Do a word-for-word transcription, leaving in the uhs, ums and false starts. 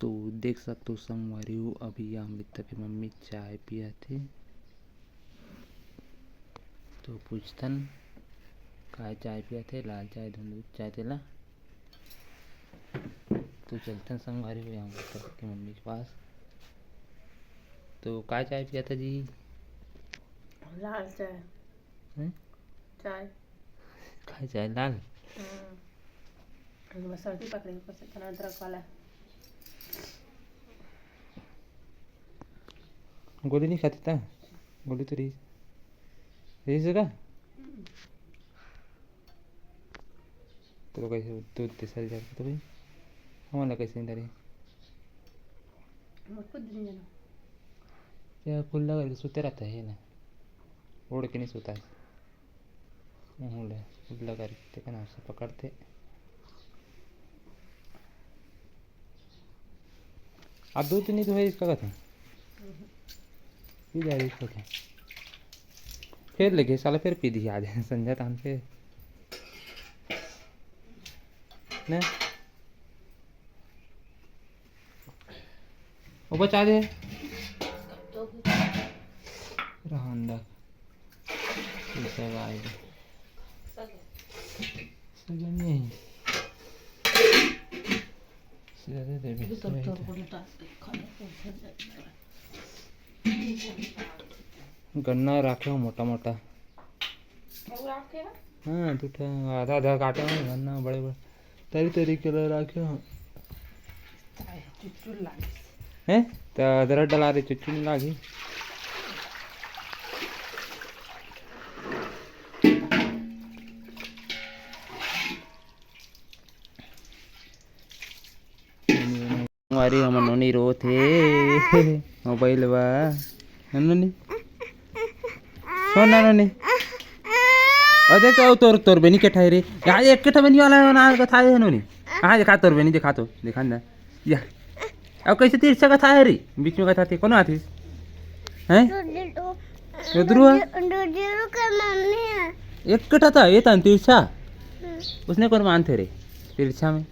तो देख सकथो संगवारी हो, अभी अमृता के मम्मी चाय पियाथे। तो पूछथन, काय चाय पियाथे? लाल चाय, धुंधुक चाय तेला। तो चलथन संगवारी हो, अमृता के मम्मी के पास। तो काय चाय पियाथा जी? लाल चाय। हैं? चाय। काय चाय लाल? हम्म। अभी बस सर्दी पकड़े, ऊपर से इतना अदरक वाला। गोली नहीं खाती था? गोली तो रही, रही जगह। तो कैसे दूध दे सारी जाके तो भाई, हमन ला कैसे नहीं डाली? मोर खुद नहीं जाना। या खुला करके सुते रहता है ना, ओढ़ के नहीं सोता है। मुँह ले खुला करके, देखा ना, उसे पकड़ते। अब दूध नहीं तो है इसका कथा। पी जा रही इसका क्या? फिर लेके साला फिर पी दिया आज संझा तान के। ने? वो बचा दे। रहन दा। ये सब आए। सजन नहीं। सीधा दे दे बे, सही है। गन्ना राखे हो मोटा मोटा। हाँ, दू ठा, आधा आधा काटे हो गन्ना, बड़े बड़े तरी तरी के ले राखे हो। चुचुल लागे। हैं? त अदरक डला रही, चुचुल नहीं लागी। अरे हमर नोनी रोत हे। मोबाइल बा। है नोनी? सुन ना नोनी। अरे देख, अउ तोर, तोर बेनी के ठाई रे। यार, एक के ठा बेनी वाला ना कथा है नोनी। कहाँ देखा तोर बेनी? देखा तो, देखा ना। या। अब कैसे तिरछा कथा है रे? बीच में कथा थे, कौन आती? हैं? उधरू है? एक कटा था, ये था तिरछा। उसने कौन मानते रे? तिरछा में।